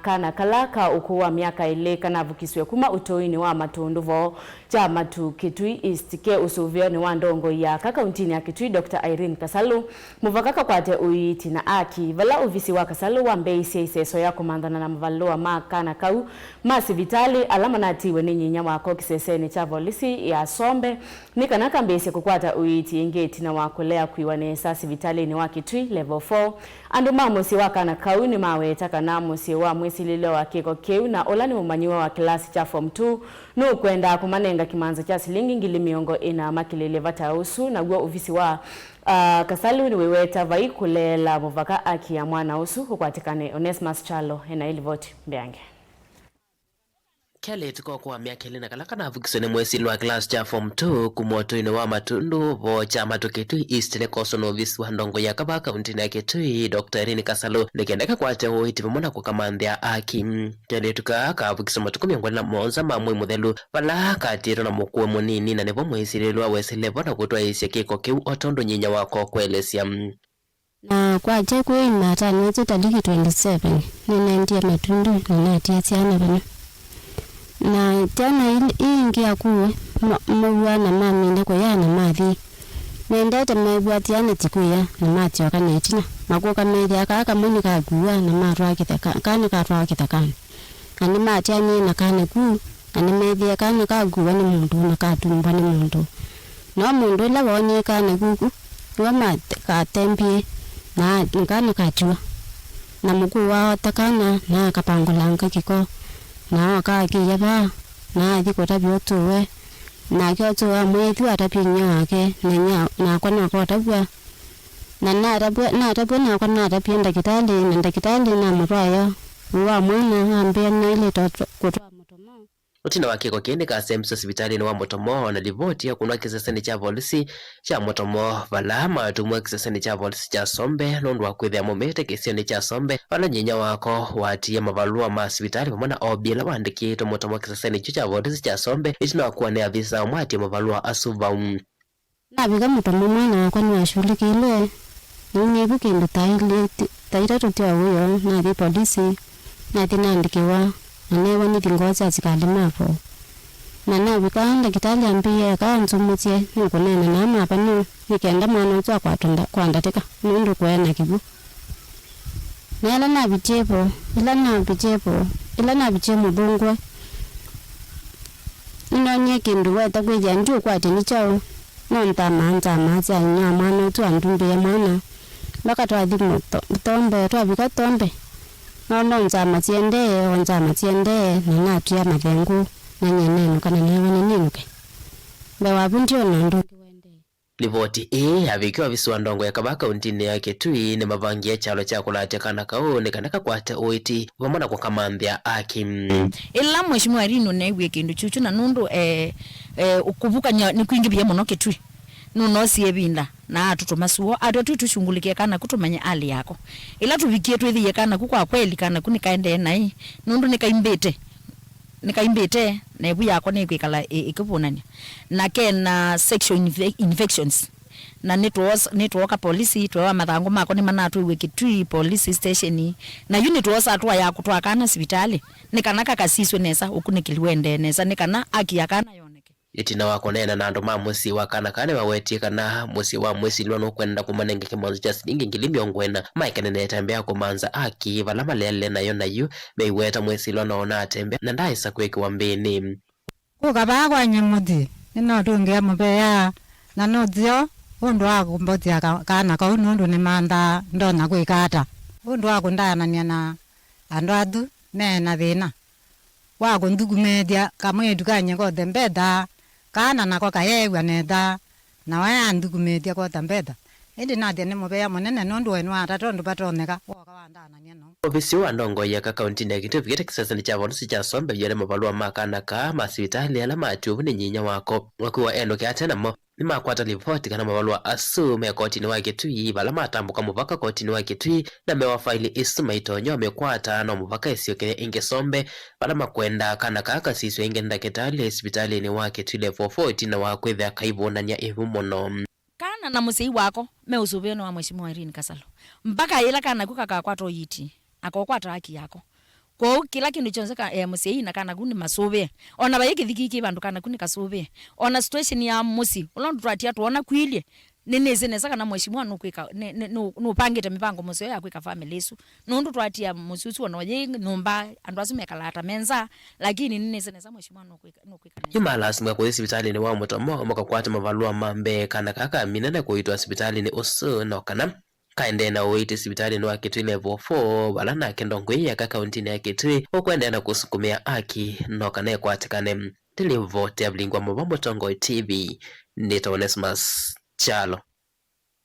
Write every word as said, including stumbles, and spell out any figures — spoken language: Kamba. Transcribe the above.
Kana kala ka ũkũũ wa myaka ĩlĩ kanavukisw'e kuma ũtũinĩ wa Matũndũ vo kya Matu Kitui East ke ũsũvĩonĩ wa ndongoi ya aka kauntinĩ ya Kitui, Doctor Irene Kasalu, mũvaka kakwate ũiiti na aki. Vala ovisi wa Kasalu wambĩĩisye ĩseso ya kũmanthana na mavalũa ma kana kau ma sivitalĩ ala manatiiwe nĩ nyinya wako kĩsesenĩ kya volisi ya Sombe, nĩ kana kambĩĩsye kũkwata ũiiti ĩngĩ ĩtina wa kũlea kwĩwa nesa sivitalĩnĩ wa Kitui Level four. Andũ ma mũsyĩ wa kana kau nĩmaweta kana mũsyĩ wa mwĩsilĩlwe wa kĩko kĩu na ũla nĩ mũmanyĩw'a wa kĩlasi kya Form two nũkwenda kũmanenga kĩmanza kya silingi ngili mĩongo ĩna makĩlĩlye vata ũsu, naw'o ovisi wa, ah, Kasalu nĩwĩweta vai kũleela mũvaka aki ya mwana ũsu ũkwatĩkane. Onesmus Kyalo ena ĩlivoti mbeange. Kelĩtu ka ũkũũ wa myaka ĩlĩ na kala kanavukiswe nĩ mwĩsilĩlwa wa kĩlasi kya Form two kuma ũtũinĩ wa Matũndũ vo kya Matu Kitui East nĩkoswa nĩ ovisi wa ndongoi ya aka kauntinĩ ya Kitui, Doctor Irene Kasalu, nĩ kenda kakwate ũiiti vamwe na kũkamanthĩa aki. Kelĩtu kaa kavukiswe matukũ mĩongo ĩlĩ na mũonza ma mwei mũthelu, vala katiĩtwe na mũkũwe mũnini, na nĩvo mwĩsilĩlwa wesĩle vo na kũtwaĩĩsya kĩko kĩu o tondũ nyinya wako ũkũelesya. Na kwakya kwĩ Imatanĩtye taliki twenty seven, nĩnendie Matũndũ na natia syana vamwe. Na syana ii ingĩ akuwe, ma- maua na mamina kũya na mathi. Mendete mew'a syana ti kũya na masyoka na ĩtina. Makũka methĩa kaa kamwe nĩkakuwa na matwaa kĩtheka, kaa nĩkatwawa kĩthekanĩ. Na nĩmaatianie na kana ku, na nĩmeethĩie kana kakuwa nĩ mũndũ na katumbwa nĩ mũndũ. No mũndũ ũla woonie kana ku ku, nĩwe makatembie, na kana katiwa. Na mũkũũ waota kana, na akapangũlanga kĩko, na ooka akĩya vaa, na athi kũtavya ũtũwe. Nake ũtũwe amwĩa, "Ĩthu atavye inyia wake, na inyia nakwa nokotavw'a." Na natavw'a, natavw'a nakwa natavie ndakĩtalĩ, na ndakĩtalĩ namũtwaĩa ũũ wa mwana ambĩa naĩlĩte kũtwaa Mũtomo. Ũtina wa kĩko kĩĩ nĩkasembiswe sivitalĩnĩ wa Mũtomo, na livoti ya kũnwa kĩsesenĩ kya volisi kya Mũtomo, vala matũmwa kĩsesenĩ kya volisi kya Sombe nũndũ wa kwĩthĩa maumĩte kĩsionĩ kya Sombe, vala nyinya wako watiie mavalũa ma sivitalĩ vamwe na O B ĩla waandĩkĩtwe Mũtomo kĩsesenĩ kyu kya volisi kya Sombe ĩtina wa kũanĩa avisa ũmwe atie mavalũa asu vau. Navika Mũtomo mwana wakwa nĩwashughulikĩilwe, naumie vu kĩndũ thaa ilĩ, ti- thaa itatũ tya ũyo, nathi polisi, nathi naandĩkĩwa, na neew'a nĩthi ngoo sya asikalĩ ma vo. Na navika, ndakĩtalĩ ambĩie eka anzũmũsye nũkũneena na ama vano, nĩ kenda mwana ũsu akwatwa nda- kwa ndatĩka, nũndũ kũena kĩw'ũ. Na ĩla navitie vo, ĩla navitie vo, ĩla navitie mũthũngũe, nĩnoonie kĩndũ weta kwĩthĩa ndiũkwatya nĩ kyaũ, no nthama nthama sya inyia wa mwana ũsu andumbĩe mwana, mpaka twathi mũtho- mũthombe, twavika thombe, no no nthama siendee, o nthama siendee, na natwĩa mathengũ, na nyie nenũka na neew'a nĩninũke. Mbee wa vu ndiona ũndũ ũngĩ waendee. Livoti ĩĩ yavikie ovisi wa ndongoi ya kavaa kauntinĩ ya Kitui nĩmavangie kyalo kya kũlatya kana kaũ nĩ kana kakwate ũiiti vamwe na kũkamanthĩa aki. Ĩla Mheshimiwa Irene ũneewie kĩndũ kyũkyũ, na nũndũ, eh, eh, kũvukany'a nĩkwingĩvie mũno Kitui, nũnoosie ĩvinda na atũtũma suo atw'a tũi tũshungulĩkĩe kana ku tũmanye hali yako. Ĩla tũvikie twĩthĩie kana ku kwa kweli kana ku nĩkaendee naĩ, nũndũ nĩkaimbĩte. Nĩkaimbĩte, na ĩvu yakwa nĩkwĩkala ĩ- ĩkĩvũnany'a. Na kena sexual infe- infections. Na nĩtwoosa- nĩtwooka polisi, tweewa mathangũ makwa nĩmanatwaiwe Kitui police station. Na yu nĩtwoosa atũa ya kũtwaa kana sivitalĩ, nĩ kana kakasiswe nesa, ũkunĩkĩli wendee nesa, nĩ kana haki ya kana yoneke. Ĩtina wa kũneena na andũ ma mũsyĩ wa kana kaa, nĩmawetie kana mũsyĩ wa mwĩsilwa nũkwenda kũmanenge kĩmanza kya silingi ngili mĩongo ĩna maekane na ĩtambya ya kũmanza haki vala maleanile nayo, na yu meiweta mwĩsilwa no ũnatembea na ndaaĩsa kwĩkĩwa mbĩnĩ. Kũka vaa kwa nyie mũsyĩ, nĩnotũngĩa mũvea, na nũseo ũndũ wa kũmbosya ka- kana kau, nũndũ nĩmanthaa ndonya kwĩka ata. Ũndũ wa kũndaanany'a na andũ athu me na thĩna wa kũnthukumĩĩthya kamwĩĩtu ka nyie kothe mbetha, kana nako kayeew'a nesa, na we anthukumĩĩthya kwota mbetha. Ĩndĩ nathya nĩ mũvea mũnene nũndũ we nĩwata tondũ vatonyeka, wooka wandaanany'a nau. Ovisi wa ndongoi ya aka kauntinĩ ya Kitui ũvikĩte kĩsesenĩ kya volisi kya Sombe, yĩale mavalũa ma kana kaa ma sivitalĩ ala maatiwe vu nĩ nyinya wako. Wakwĩwa enũke ate namo. Nĩmakwata livoti kana mavalũa asu me kotinĩ wa Kitui, vala matambũka mũvaka kotinĩ wa Kitui, na mewa faili ĩsu maitonya ũmĩkwata no mũvaka ĩsyokele ĩngĩ Sombe, vala makwenda kana kaa kasiswe ĩngĩ nĩ ndakĩtalĩ sivitalĩnĩ wa Kitui Level four ĩtina wa kwĩthĩa kaivũnany'a ĩvu mũno. Kana na mũsyai wako me ũsũvĩonĩ wa Mheshimiwa Irene Kasalu. Mpaka yĩla kana ku kakakwata ũiiti, akokwata haki yako. Kwoou kĩla kĩndũ kyonthe ka, eh, mũsyai na kana ku nĩ masũvĩe. Ona vai kĩthiki kĩ vandũ kana ku nĩ kasũvĩe. Ona situation ya mũsyĩ, ũla ũndũ twatia twoona kwilye, nĩnĩsĩ nesa kana mheshimiwa nũkwĩka, nĩ, nĩ, nũ-, nũpangĩte mĩvango mũseo ya kwĩka family ĩsu. Nũndũ twatia mũsyĩ ũsu ona ũyĩ nyũmba, andũ asu mekalaa ta me nza, lakini nĩnĩsĩ nesa mheshimiwa nũkwĩka, nũkwĩka nesa. Nĩmalasimwa kũthi sivitalĩnĩ wa Mũtomo makakwate mavalũa ma mbee kana kaa kamina na kũitwa sivitalĩnĩ ũsu, no kana kaendee na ũiiti sivitalĩnĩ wa Kitui Level four, vala nake ndongoi yaka kauntinĩ ya Kitui ũkũendeea na kũsukumĩa aki no kana ĩkwatĩkane. Ndĩlivoti ya Vilingwa Mova Mũtongoi T V, nĩtawa Onesmus Kyalo.